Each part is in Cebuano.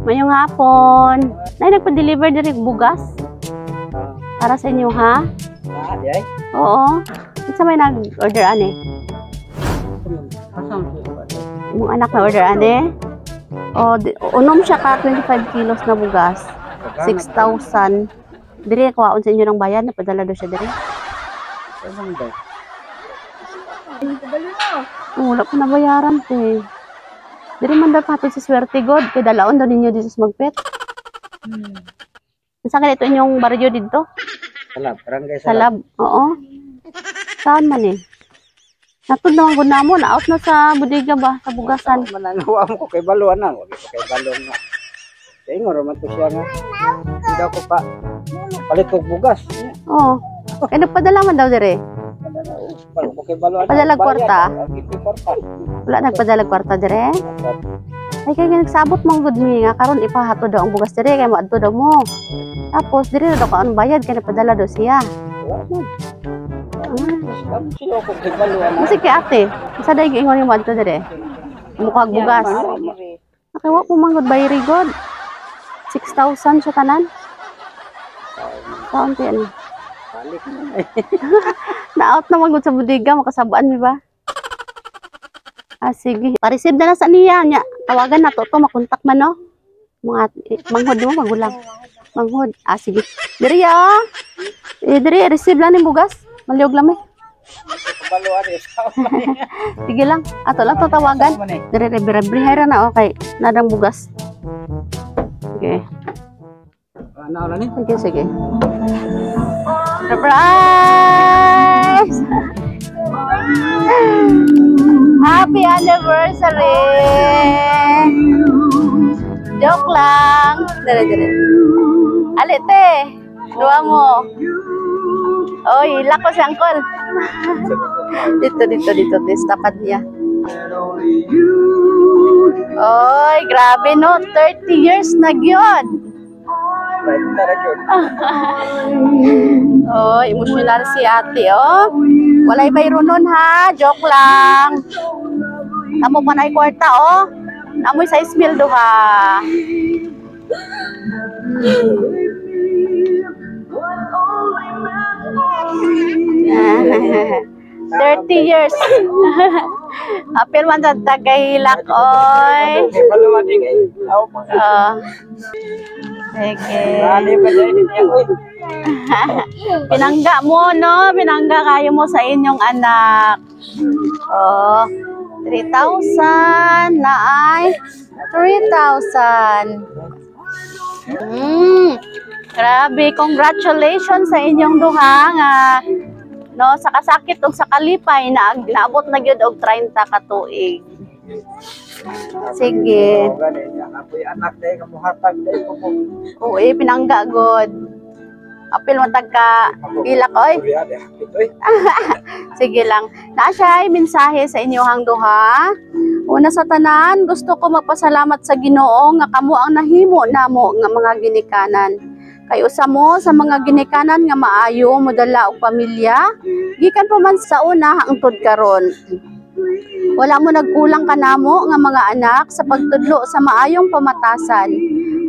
Mayong hapon. Nay, nagpa-deliver diri og bugas para sa inyo, ha? Ah, di ay. Oo. Unsa may nag-order ani? Asa man siya? Imong anak na order ani? O, unom siya ka 25 kilos na bugas. 6,000. Diri kuhaon sa inyo ng bayan, napadala daw siya diri. Saan ba? Oh, wala ko nabayaran, te. Diri man daw kapit sa Swerte God, kay dalaon daw ninyo dito sa Magpet. Unsa ka dito inyong baryo dito? Salab, barangay Salab. Salab. Oo. Saan man eh? Natud naman gud namo, na-out na sa bodega ba, sa bugasan. Mananawa mo ko kay balo ana, wag ko kay balo nga. Kay ngoro man to siya nga. Hindi ako pa palit og bugas. Oo. Kay nagpadala man daw dire. Padala ko kay balo ana. Padala kwarta? Bayad, ko kwarta. Wala nagpadala kwarta dire. Ay, kay nagsabot man gud mi nga karon ipahatod daw ang bugas dire kay moadto daw mo. Tapos dire na daw kaon bayad kay nagpadala daw siya. Wala man. Ah. Sino ko kay balo ana. Kasi kay ate, sa dahil giingon yung moadto dire. Mukhang bugas. Okay, wa po man gud bayri god. 6,000 siya tanan. Taon ti ano. Balik na. Na-out na man gud sa bodega, makasabaan mi ba? Ah, sige. Pa-receive na lang sa niya. Nya, tawagan na to to, makontak man, no? Mga eh, manghod mo, magulang. Manghod. Ah, sige. Diri ah. Eh, diri, receive lang ni bugas. Maliog lang eh. Balo ana sa. Sige lang. Ato lang to tawagan. Diri, diri, diri, diri, na, okay. Nadang bugas. Okay. Ano na ni? Sige, sige. Surprise! Happy anniversary! Joke lang. Dali, dali. Ali, te. Duha mo. Oy, ilak ko si Uncle. Dito, dito, dito. Tes, tapat niya. Oy, grabe no. 30 years na gyud. Right, tara gyud. Oh, emotional si ate, oh. Walay bayro nun, ha. Joke lang. Amo pa na kwarta, oh. Amoy sa mil duha. 30 years. Apil man sa tagahilak, oy. Kay balo ani kay aw pa. Oh. Sige. Bali pa dai niya oy. Pinangga mo, no? Pinangga kayo mo sa inyong anak. Oh, 3,000 na ay 3,000. Grabe, congratulations sa inyong duha nga no sa kasakit ug sa kalipay na naabot na gyud og 30 ka tuig. Sige. Oh, gani niya. Apoy anak dai kamuhatag dai ko po. Oo, eh, pinangga god. Apil man tag ka ilak oy. Sorry, ate, hapit, oy. Sige lang. Naa siya ay mensahe sa inyong duha. Una sa tanan, gusto ko magpasalamat sa Ginoo nga kamo ang nahimo namo nga mga ginikanan. Kay usa mo sa mga ginikanan nga maayo modala og pamilya, gikan pa man sa una hangtod karon. Wala mo nagkulang kanamo nga mga anak sa pagtudlo sa maayong pamatasan.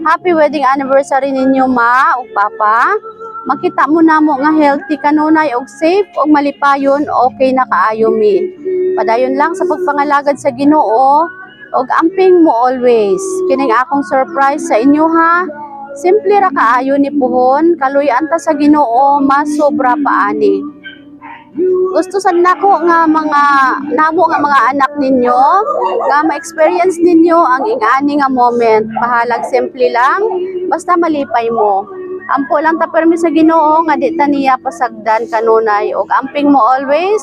Happy wedding anniversary ninyo, ma ug papa. Makita mo namo nga healthy kanunay og safe ug malipayon, okay na kaayo mi. Padayon lang sa pagpangalagad sa Ginoo ug amping mo always. Kining akong surprise sa inyo ha. Simple ra kaayo ni puhon, kaluyan ta sa Ginoo, mas sobra pa ani. Gusto sad nako nga mga namo nga mga anak ninyo nga ma-experience ninyo ang ingani nga moment. Bahalag simple lang, basta malipay mo. Ampo lang ta permi sa Ginoo nga di ta niya pasagdan kanunay ug amping mo always.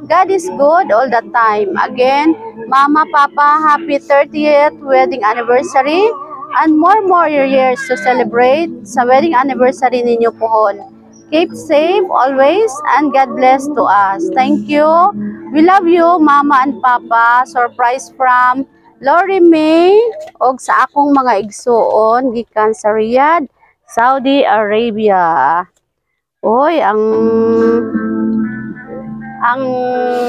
God is good all the time. Again, Mama, Papa, happy 30th wedding anniversary and more more years to celebrate sa wedding anniversary ninyo pohon. Keep safe always and God bless to us. Thank you. We love you, Mama and Papa. Surprise from Lori May og sa akong mga igsuon gikan sa Riyadh, Saudi Arabia. Oy, ang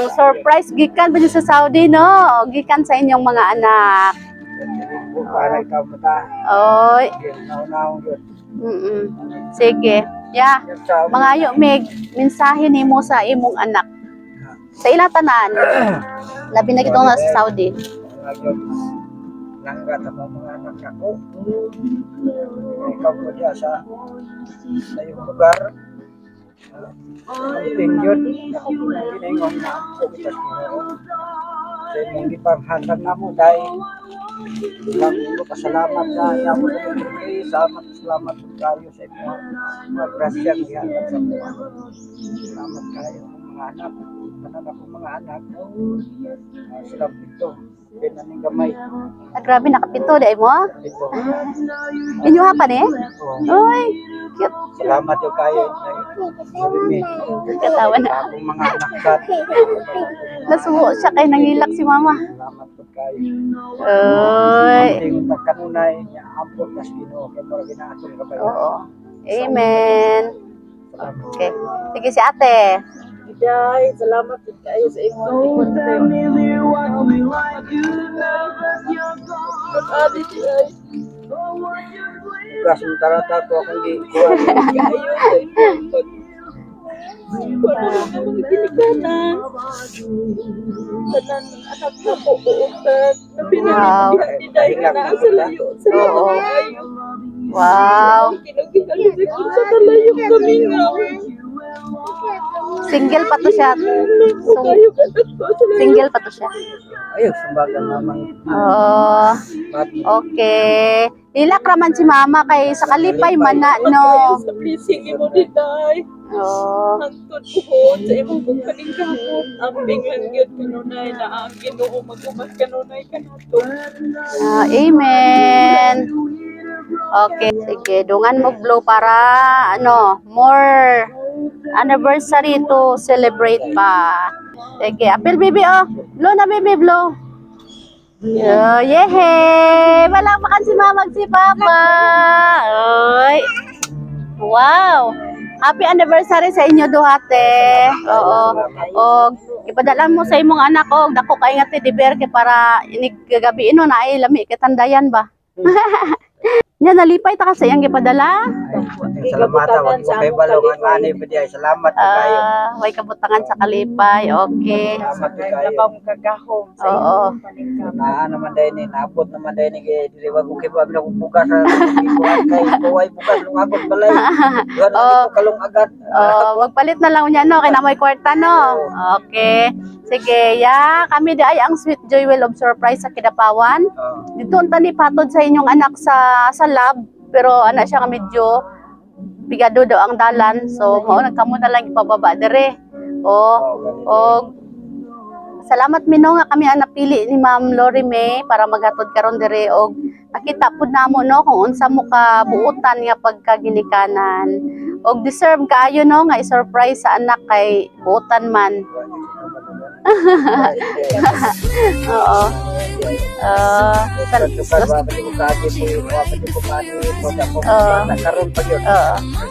surprise gikan pa sa Saudi, no? Gikan sa inyong mga anak. Para ikaw mata. Oy. Naunahon yun. Sige. Yeah. Sa Mangayo mig mensahe nimo sa imong anak. Sa ilang tanan. Labi na kitong nasa Saudi. Mga yun. Langga ta mo mga anak ako. Ikaw po diya sa iyong lugar. Amping yun. Ako po na ginaingon na ampo kita sa Ginoo. Sa imong gipanghatag namo dahil lang mo pasalamat na namo sa imong. Salamat, salamat po kayo sa imong mga grasya nga gihatag sa mga. Salamat kayo akong mga anak. Tanan akong mga anak. Sila pito. Pinaning gamay. Ah, grabe, nakapito di mo. Pito. Inyo ha pa ni? Oh. Uy, cute. Salamat yung kayo. Sabi Katawa na. Akong mga anak kat. Nasuho siya kay nangilak si mama. Salamat po kayo. Uy. Ang tingog kanunay, ampot tas Ginoo kay mura ginaatong kabay. Oo. Amen. Salamat. Okay. Sige si ate. Iday, salamat jud kaayo sa imong gikontrol. Ate si ay Bukas mo tarata ko akong gikuha. kaayo sa imong pag kuan mo nga mga ginikanan. Tanan anak na ko buotan. Labi na diha ni Day nga naa sa layo. Salamat kaayo. Kinagikan ko sa kalayo kami nga. Single pa to siya. Salamat po kayo kanak ko sa layo. Single pa to siya. Ayun, sumbagan mamang Oo. bat. Okay. Ilak raman si mama kay sa kalipay man na, no. Kayo sa blessing imo ni Day. Oo. Hangtod buhon sa imong pagpaningkamot, amping lang gyud kanunay na ang Ginoo mag-umas kanunay kanato. Ah, amen. Okay, sige. Dungan mo blow para ano, more anniversary to celebrate pa. Sige, apil baby oh. Blow na baby, blow. Oh, yehey! Malakpakan si mama ug si papa. Oy. Wow! Happy anniversary sa inyo duha te. Oo. Og ipadala mo sa imong anak og dako kay nga teddy bear kay para inig gagabi no na ay lami kay tandayan ba. Nya nalipay ta ka sa iyang gipadala? Ay, salamat wag ko kay balong ang ani pa di ay salamat po kayo. Ah, way kabutangan sa kalipay. Okay. Salamat po kayo. Kagahom sa imong paningkamot. Naa naman dahil ni naabot naman dahil ni kay dili wag ko kay ba ko bugas sa kuan kay kuway bugas lungagot balay. Duha na dito kalong agad. Oh, magpalit na lang unya no kay na may kwarta no. Okay. Sige, ya, kami di ay ang Sweet Joy Well of Surprise sa Kidapawan. Oh. Dito unta ni patod sa inyong anak sa lab, pero ana siya nga medyo bigado daw ang dalan. So mao na kamo na lang ipababa dire. Oh, Oh, ganito. og salamat mino nga kami ang napili ni Ma'am Lori May para maghatod karon dire og nakita pud namo no kung unsa mo ka buutan nga pagkaginikanan. Og deserve kaayo no nga i-surprise sa anak kay buutan man. Oo. Oo.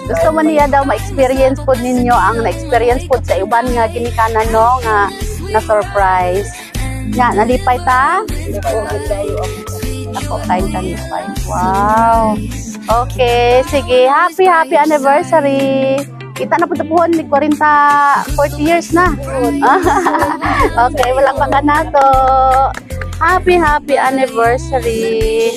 Gusto man niya daw ma-experience pod ninyo ang na-experience pod sa uban nga ginikanan no nga na surprise. Nya nalipay ta? Ako kain kalipay. Wow. Okay, sige. Happy happy anniversary. Kita na po puhon, mig 40, 40 years na. Okay, wala pa ka na to. Happy happy anniversary.